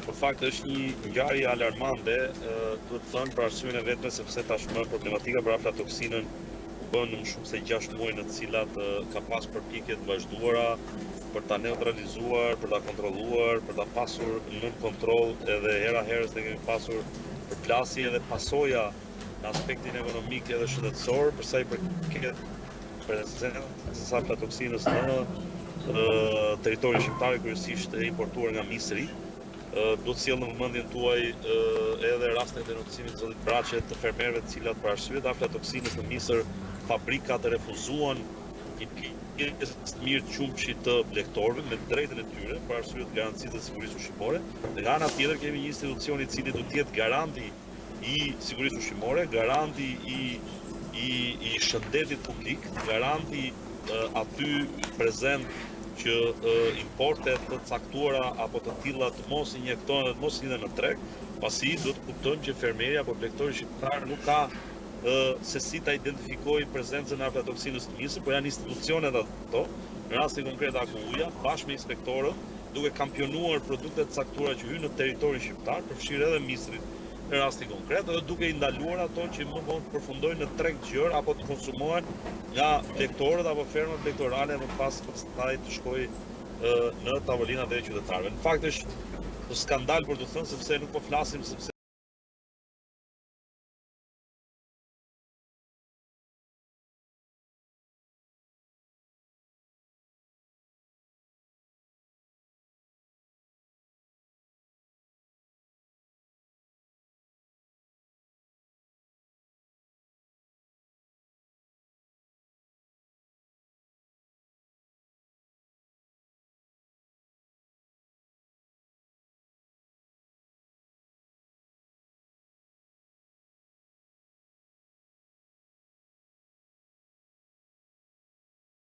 Në fakt është një ngjarje alarmante, duhet thënë për arsyen e vetme sepse tashmë problematika për aflatoksinën u bë në më shumë se 6 muaj në të cilat ka pas përpjekje të vazhduara për ta neutralizuar, për ta kontrolluar, për ta pasur nën kontroll edhe hera herës ne kemi pasur përplasje edhe pasoja në aspektin ekonomik edhe shëndetësor për sa i përket prezencës së aflatoksinës në territorin shqiptar, kryesisht e importuar nga misri. Do të sjell në vëmendjen tuaj edhe rastin e denoncimit të zotit Braçe të fermerëve të cilat për arsye të aflatoksinës në misër fabrikat refuzuan një pjesë të mirë të qumështit të blegtorëve me të drejtën e tyre për arsye të garancisë dhe sigurisë ushqimore. Dhe nga ana tjetër kemi një institucion i cili do të jetë garanti i sigurisë ushqimore, garanti i i i shëndetit publik, garanti aty prezent që importe të caktuara apo të tilla të mos injektohen dhe të mos hidhen në treg, pasi duhet të kuptojmë që fermeri apo blegtori shqiptar nuk ka se si ta identifikojë prezencën e aflatoksinës në misër, por janë institucionet ato, në rastin konkret AKU-ja, bashkë me inspektorët, duke kampionuar produkte të caktuara që hyjnë në territorin shqiptar, përfshirë edhe misrin në rastin konkret, edhe duke i ndaluar ato që më vonë të përfundojnë në treg të gjerë apo të konsumohen nga blegtorët apo fermat blegtorale e më pas pastaj të shkojë në tavolinat e qytetarëve. Në fakt është skandal për të thënë sepse nuk po flasim sepse.